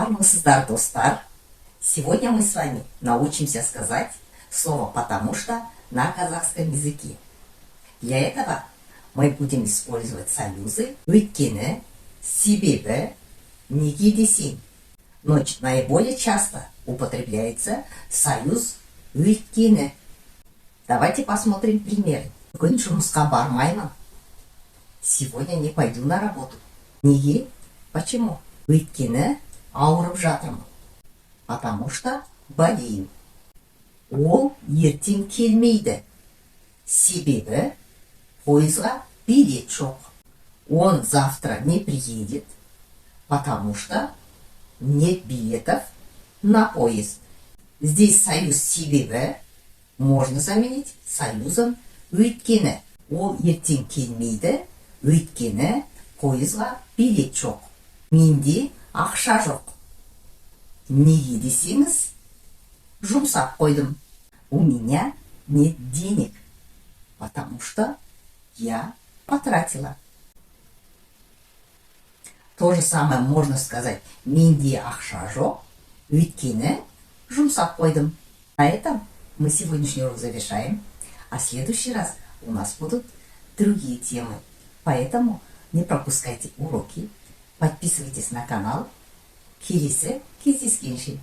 Армысыздар, достар! Сегодня мы с вами научимся сказать слово «потому что» на казахском языке. Для этого мы будем использовать союзы «өйткені», «себебі», «неге десең». Но наиболее часто употребляется союз «өйткені». Давайте посмотрим примеры. Бүгін жұмысқа бармаймын. Сегодня не пойду на работу. Неге? Почему? Өйткені ауырып жатырмын. Потому что болею. Ол ертең келмейді. Себебі пойызға билет жоқ. Он завтра не приедет, потому что нет билетов на поезд. Здесь союз «себебі» можно заменить союзом «өйткені». Ол ертең келмейді, өйткені пойызға билет жоқ. Менде ақша жоқ. Неге десеңіз, жұмсап қойдым. У меня нет денег, потому что я потратила. То же самое можно сказать: менде ақша жоқ, өйткені жұмсап қойдым. На этом мы сегодняшний урок завершаем, а в следующий раз у нас будут другие темы. Поэтому не пропускайте уроки, подписывайтесь на канал. Келесі кездескенше!